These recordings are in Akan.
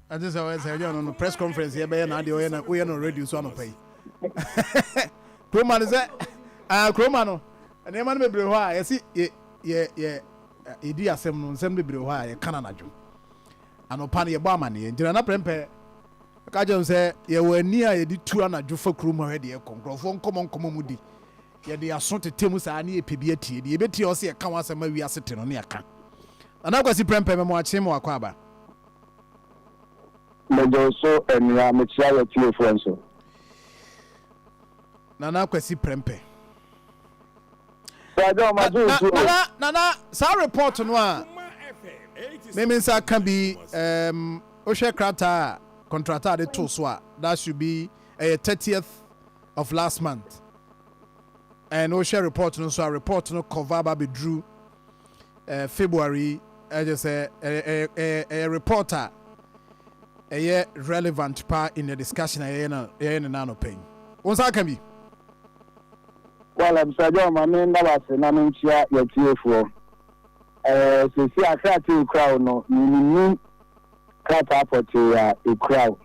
Ate sɛ ɔyɛ sɛ ɛnyɛ no press conference yɛ bɛyɛ na adeɛ ɔyɛ na woyɛ no radio so anɔpa yi. Kuroma no sɛ ah kuroma no nneɛma no bebree hɔ a yɛsi yɛ yɛ yɛ yɛdi asɛm no nsɛm bebree hɔ a yɛka no anadwo. Anɔpa no yɛbɔ amaneɛ nti na prɛmpɛ ka kyerɛ m sɛ yɛwɔ ani a yɛde tu anadwo fa kurom hɔ deɛ ɛkɔ nkurɔfoɔ nkɔmmɔ nkɔmmɔ mu di yɛde aso tete mu saa ne yɛpɛ bi atie deɛ yɛbɛtie ɔsɛ yɛka ho asɛm ma wiase te no ne yɛka. Nana Kwasi Prɛmpɛ, mema wakye ma wakɔ aba. Mɛgye so anua, mekyia yɛ tiefoɔ nso. Nana Kwasi Prɛmpɛ. Nana, Nana, saa report no a meme nsa ka bi, wohwɛ krataa a contractor de to so a, that should be ɛyɛ 30th of last month. And wohwɛ report no nso a, report no cover aba bɛduru February, ɛkyɛ sɛ ɛyɛ report a ɛyɛ relevant pa in the discussion a yɛyɛ no yɛyɛ ne nano pɛn. Wo nsa aka bi? Well, Mr. John, ma me nda wase na menkyia yɛtiefoɔ. Sɛsi a krataa ekura wo no, menim krataa pɔtee a ekura wo.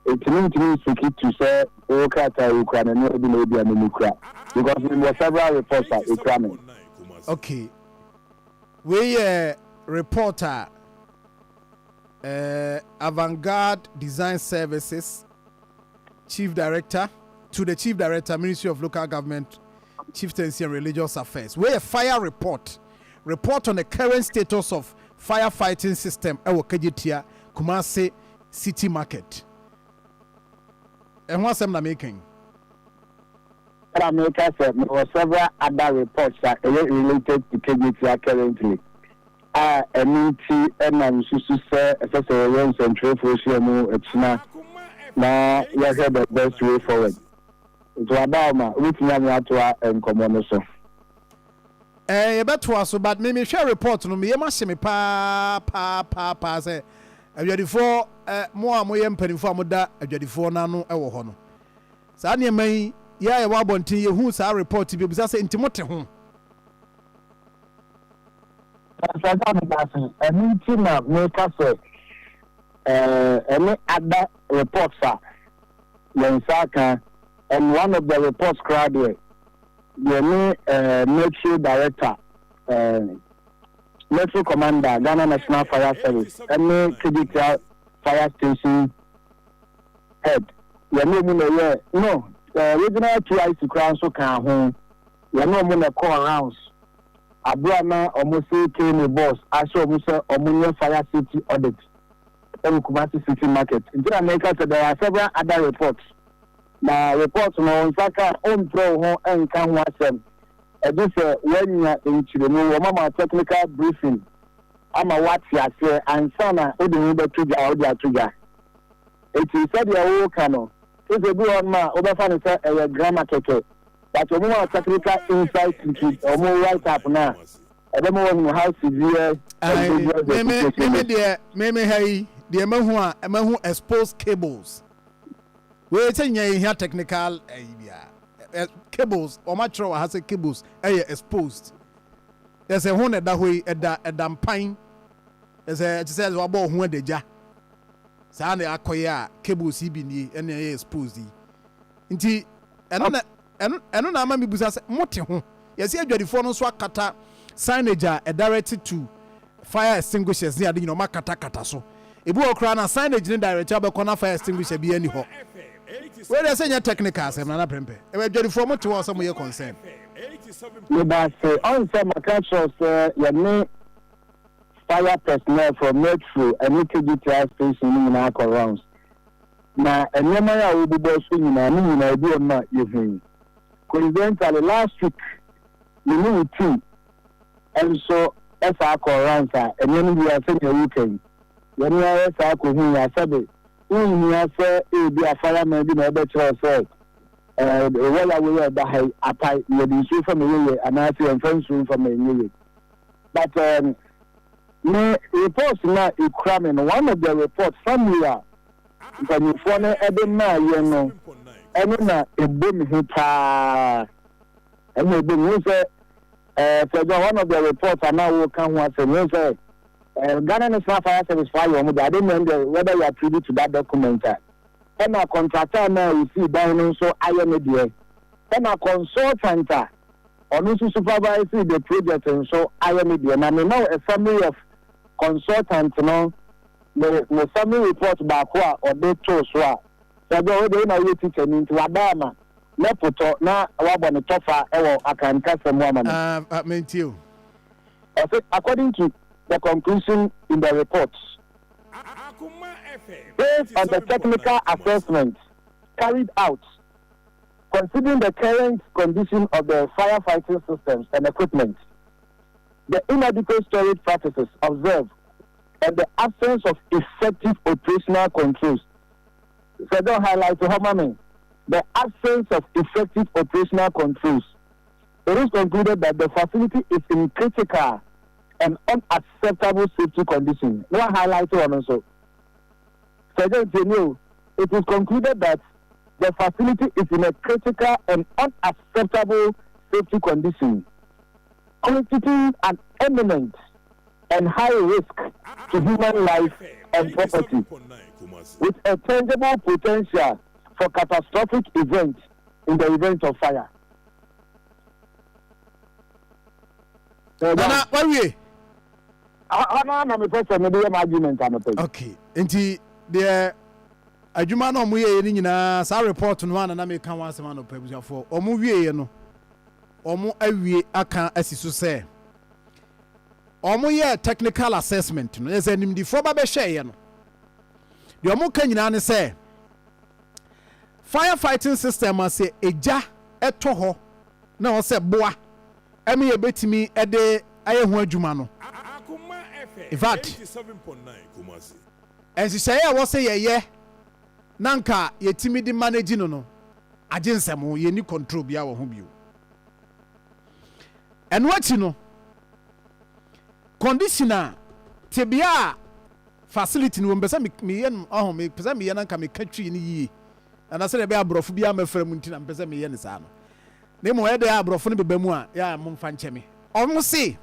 Ɛtumi ntumi nsiki tu sɛ wo krataa a ekura no ne ebi na ebi a me kura. Because mewɔ several reports a ekura me. Okay. Wei yɛ report a Vanguard Design Services Chief Director to the Chief Director, Ministry of Local Government, Chieftaincy and Religious Affairs. Wei yɛ fire report. Report on the current status of firefighting system ɛwɔ Kejetia, Kumasi City Market. Ɛho asɛm na meka yi. Ɛna meka sɛ mewɔ several other reports a ɛyɛ related to Kejetia currently a ɛno nti ɛna nsusu sɛ ɛsɛ sɛ yɛyɛ nsɛntwerɛfoɔ hyia mu akyina na yɛhwɛ the best way forward. Nti waba ma wobɛtumi ame atoa nkɔmmɔ no so. Yɛbɛtoa so, but me mehwɛ report no, meyɛ ma hye me paa paa paa paa sɛ adwadifoɔ, mo a moyɛ mpanimfoɔ a moda adwadifoɔ no ano wɔ hɔ no, saa nneɛma yi yɛ a yɛwɔ abɔnten yɛhu saa report bi, obisa sɛ nti mote ho? Sɛsɛ meda ɛno nti na meka sɛ ɛne other reports a yɛn nsa aka, and one of the reports koraa deɛ, yɛne Metro Director, Metro Commander, Ghana National Fire Service, ɛne Kejetia Fire Station head, yɛne ɔmu na ɛyɛ no, regional TIC koraa nso ka ho. Yɛne ɔmo na ɛkɔɔ rounds abere na ɔmo se kene boss ahyɛ ɔmo sɛ ɔmo nyɛ fire safety audit ɛwɔ Kumasi City Market. Nti na meka sɛ there are several other reports, na report no nsa ka ɔmprɛ wo ho nka ho asɛm, ɛgye sɛ woanya nkyerɛmu, wɔn ama technical briefing ama woate aseɛ ansa na wode ho bɛto dwa a wode ato dwa. Eti sɛdeɛ wɔreka no sɛ bi wɔ hɔnom a wobɛfa no sɛ ɛyɛ grammar kɛkɛ, but ɔmo ma technical insight into ɔmo write up na ɛbɛma wɔn how severe and dangerous the situation meme is. Deɛ meme ha yi deɛ, mahu a mahu exposed cables wei sɛ nyɛ yɛhia technical ɛyi bia cables, wɔn atwerɛ wɔ ha sɛ cables ɛyɛ exposed, yɛsɛ ho na ɛda hɔ yi, ɛda mpan, yɛsɛ ɛte sɛ wabɔ ɔho adagya saa na akɔyɛ a cables yi bi nie ɛna ɛyɛ exposed yi. Nti ɛno na ama mi busa sɛ mote ho? Yɛsɛ adwadifoɔ no nso akata signage a ɛdirect to fire extinguishers ne ade nyina, ɔmo akatakata so. Ebi wɔ koraa na signage ne direct abɛkɔ na fire extinguisher bi ani hɔ. Wei deɛ sɛ nyɛ technical asɛm, Nana Prɛmpɛ, ɛwɔ adwadifoɔ mo te hɔ sɛ moyɛ concern. Meda ase. Ɔn sɛ maka kyerɛw sɛ yɛne fire personnel from Metro ɛne Kejetia station no nyinaa kɔ rounds, na nneɛma yi a wɔbobɔ so nyinaa ne nyinaa ebi wɔ mu a yɛhu. Coincidentally, last week me ne wo team nso ɛsaa kɔ rounds a nneɛma bi a sɛnea ɛwu yi yɛne ayɛ saa kɔhu yɛ asɛbe wonhia sɛ ebi a fireman bi na ɛbɛkyerɛw sɛ wɔya wei a ɛda ha yi apae, yɛde nsuo fam ɛyɛ yɛ anaasɛ yɛmfa nsuo mfam ɛnyɛ yɛ. But me reports na ekura me no, one of the reports family a mpanyinfoɔ no ɛde maa yɛn no, ɛno na ebo me ho paa. Ɛna ebo me ho sɛ sɛ one of the reports a na wɔka ho asɛm ho sɛ Ghana National Fire Service foɔ ayɛ wɔn deɛ, I don't know ɛndeɛ whether you are privy to that document a, ɛna contractor no a ɔsii dan no nso ayɛ ne deɛ, ɛna consultant a ɔno nso supervise the project nso ayɛ ne deɛ. Na mema wo a summary of consultant no ne ne summary report baako a ɔde too so a, sɛ bɛ wo deɛ wo na woyɛ teacher ni nti wada ama mɛpotɔ na wabɔ ne tɔfa wɔ Akan kasa mu ama me. Ah, ah, mentie o. Ɔse according to the conclusion in the report, based on the technical assessment carried out considering the current condition of the firefighting systems and equipment, the inadequate storage practices observed, and the absence of effective operational controls. Sɛ don't highlight hɔ ma me. The absence of effective operational controls. It is concluded that the facility is in critical and unacceptable safety condition. Na wa highlight hɔ no nso. Sɛ John tie ni o. It is concluded that the facility is in a critical and unacceptable safety condition, constituting an imminent and high risk to human life and property, with a tangible potential for catastrophic event in the event of fire. Nana wawie. Hɔ na mepɛ sɛ mede yɛ m'argument anɔpa yi. Okay, nti deɛ adwuma no ɔmo yɛyɛ no nyinaa, saa report no a na na meka ho asɛm anɔpa, abusuafoɔ, ɔmo wieɛ no, ɔmo awie aka asi so sɛ ɔmo yɛ technical assessment no, yɛ sɛ nimdifoɔ ba bɛhwɛeɛ no, deɛ ɔmo ka nyinaa ne sɛ fire fighting system a sɛ egya ɛtɔ hɔ na ɔsɛ boa ɛmi yɛbɛtumi ɛde ayɛ ho adwuma no, in fact, nhyehyɛeɛ a ɛwɔ sɛ yɛyɛ na nka yɛtumi de manage no, agye nsɛm ho, yɛni control biara wɔ ho bio. Ɛno akyi no, condition a tebea a facility no wɔ, mpɛ sɛ meyɛ no ɔho, mepɛ sɛ meyɛ no nka meka twi no yie ana sɛdeɛ ɛbɛyɛ aborɔfo bi amɛfra mu, nti na mpɛ sɛ meyɛ no saa no. Na mmom ɛyɛ dɛ aborɔfo no bɛba mu a, yɛ a momfa nkyɛ me. Ɔmo se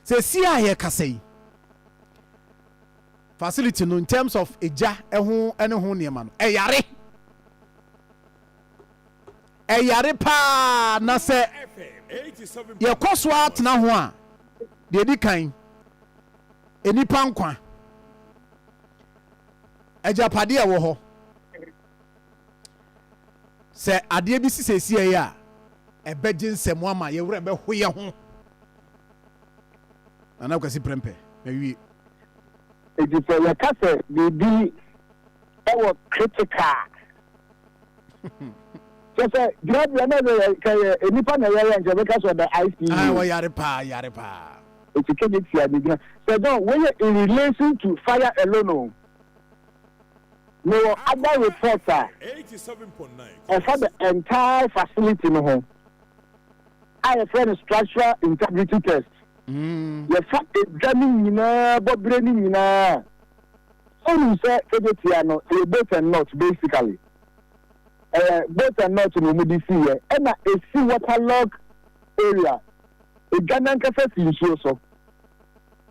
sɛ si a yɛkasa yi, facility no in terms of egya ɛho ɛne ho nneɛma no, ɛyare, ɛyare paa, na sɛ yɛkɔ so atena ho a, deɛ di kan, nipa nkwa, agyapadeɛ ɛwɔ hɔ, sɛ adeɛ bi si sɛsie yi a, ɛbɛgye nsɛm ama yɛwerɛ bɛho yɛ ho. Nana Kwasi Prɛmpɛ, mawie. Eti sɛ yɛka sɛ biribi ɛwɔ critical, kyɛ sɛ gyinabea na sɛ kɛyɛ nipa na ɛyɛyɛ nkyɛn bɛka sɛ ɔda ICU. Ah, wɔyare paa, yare paa. Eti kegye tia ne gyina sɛ John wɔyɛ in relation to fire alone o. Mewɔ other reports a ɛfa the entire facility no ho a yɛfrɛ no structural integrity test. Yɛfa edwa no nyinaa, bɔberɛ no nyinaa, wonim sɛ kegye tia no ɛyɛ bolt and nut. Basically ɛyɛ bolt and nut na wɔn de si yɛ, ɛna esi waterlog area, edwa nankasa si nsuo so.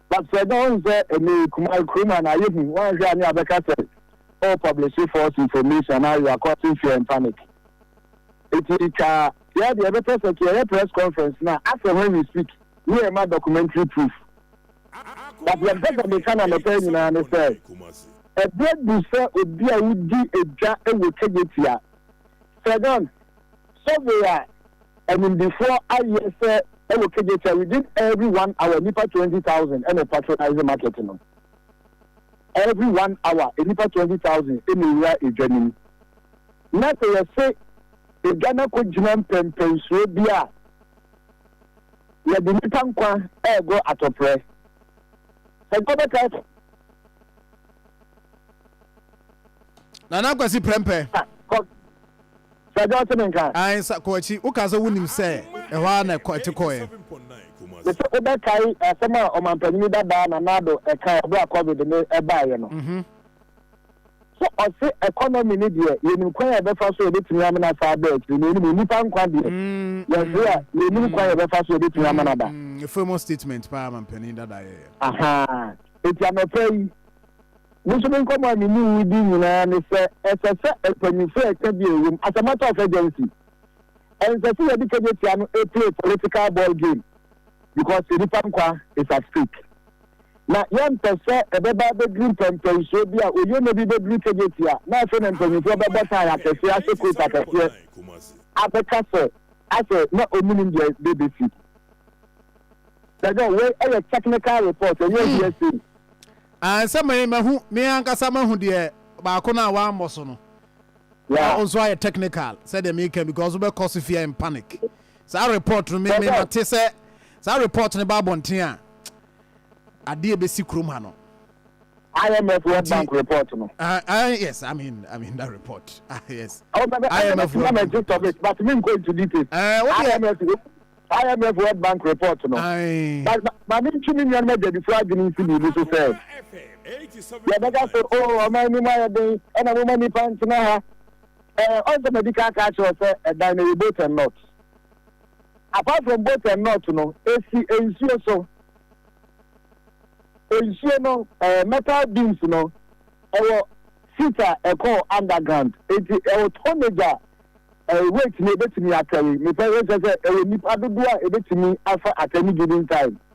But sɛ ɛdɔn wɔn sɛ ɛnɛ kuma kurom a na ayɛ hu, wɔn ahwɛ a ne abɛka sɛ all publish false information na you are causing fear and panic. Eti ka yɛ deɛ ɛbɛpɛ sɛ kɛ yɛ press conference na after when we speak, ne yɛ ma documentary proof. But yɛn pɛ sɛ meka na nɔpɛ nyinaa ne sɛ ɛberɛ du sɛ obi a wodi edwa wɔ Kejetia sɛ survey a animdifoɔ ayɛ sɛ ɛwɔ Kejetia, within every one hour nipa 20,000 ɛna patronize market no. Every one hour nipa 20,000 ɛna ewura edwa nim. Na sɛ yɛsɛ edwa no akɔ gyina mpɛmpɛnsuo bi a yɛde nipa nkwa ɛɛgɔ atɔprɛ sɛ gbɔbɛka. Nana Kwasi Prɛmpɛ. Sɛ ɛdɛ ɔte ne nka. Ayi sa kɔ akyi, woka sɛ wonim sɛ ɛhɔ a na ɛkɔ ɛte kɔɛ. Sɛ wobɛkae asɛm a ɔmampanyini dadaa Nana Addo ɛka ɛberɛ a COVID ne ɛbaeɛ no, sɛ ɔse economy no deɛ, yɛnim kwan a yɛbɛfa so a yɛbɛtumi amena saa bɛɛ akyiri na yɛnim nnipa nkwa deɛ, yɛhwere a yɛnim kwan a yɛbɛfa so a yɛbɛtumi amana ba. Famous statement paa mampanin dada yɛyɛ. Aha. Eti anɔpa yi, me nso me nkɔmmɔ a me ne wo di nyinaa ne sɛ ɛsɛ sɛ mpanyinfoɔ a ɛka bi a ɛwɔ mu, as a matter of urgency, ɛnsɛ sɛ yɛde Kejetia no play political ball game because nnipa nkwa is at stake. Na yɛmpɛ sɛ ɛbɛba abɛduru mpɛmpɛnsoɔ bi a oyene bi bɛduru Kejetia na afei na mpanyinfoɔ bɛbɔ tae akɛseɛ, ahyɛ coat akɛseɛ abɛka sɛ asɛ na ɔmu nim deɛ bɛbɛsi. Dɛdɛ wei ɛyɛ technical report, ɛnyɛ hearsay. Ah, sɛ me mahu, me ankasa mahu deɛ baako no a wammɔ so no. Nso ayɛ technical sɛdeɛ meka, because wobɛkɔ so fear and panic. Saa report no, me mate sɛ saa report no ba abɔnten a, adeɛ bɛsi kurom ha no. IMF, World Bank report no. Yes, I mean that report. Yes. Oh, but IMF World Bank gist of it, but me go into details. What IMF, IMF, World Bank report no. But me ntumi nua no adwadifo adwene nsi biribi so sɛ yɛbɛka sɛ o ɔman anim ayɛ den ɛna moma nipa ntena ha. Ɔnsɛ madi ka aka akyerɛ sɛ ɛdan no yɛ bolt and nut. Apart from bolt and nut no, esi nsuo so. Nsuo no, metal beams no ɛwɔ feet a ɛkɔɔ underground, eti ɛwɔ tonnage a weight no ebetumi akɛri mepɛ ɛkyɛ sɛ ɛwɔ nipa dodoɔ a ebetumi afa at any given time.